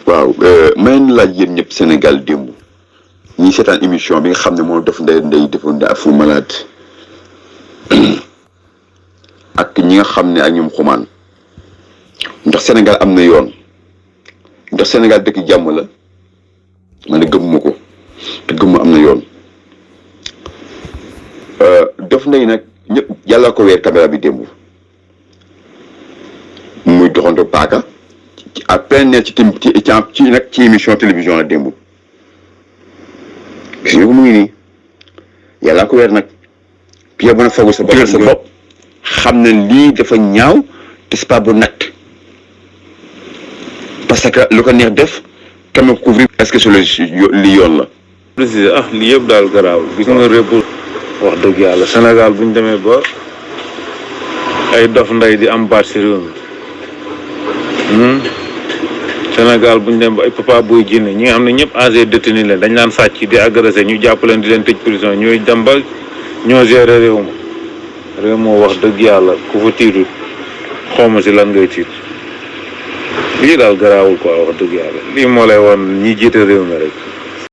waaw may laaj yéen ñëpp Sénégal démb ñi seetaan émission bi nga xam ne moo Ndof Ndaye defoon ak fu malade ak ñi nga xam ne ak ñoom xumaan ndax Sénégal am na yoon ndax Sénégal dëkk jàmm la man de gëmuma ko te gëmuma am na yoon Ndof Ndaye nag ñëpp yàlla ko weer caméra bi démb muy doxantu paaka à plein air ci émission télévision la démb gis nga ko mu ngi nii yàlla ko weer nag puis yow mën a foog sa bopp xam ne lii dafa ñaaw te c'est pas bu nag parce que lu ko neex def quand même couvrir est-ce que li yoon la. précisé lii yëpp daal garaaw gis nga répp wax dëgg yàlla Sénégal bu ñu demee ba ay Ndof Ndaye di am baat si réew mi Sénégal bu ñu dem ba ay Papa Boy Djiné ñi nga xam ne ñëpp âgé détenu leen dañ naan sàcc di agressé ñu jàpp leen di leen tëj prison ñooy dem ba ñoo gérer réew moo wax dëgg yàlla ku fa tiitu xawma si lan ngay tiit lii daal garaawul quoi wax dëgg yàlla lii moo lay woon ñi jiite réew mi rek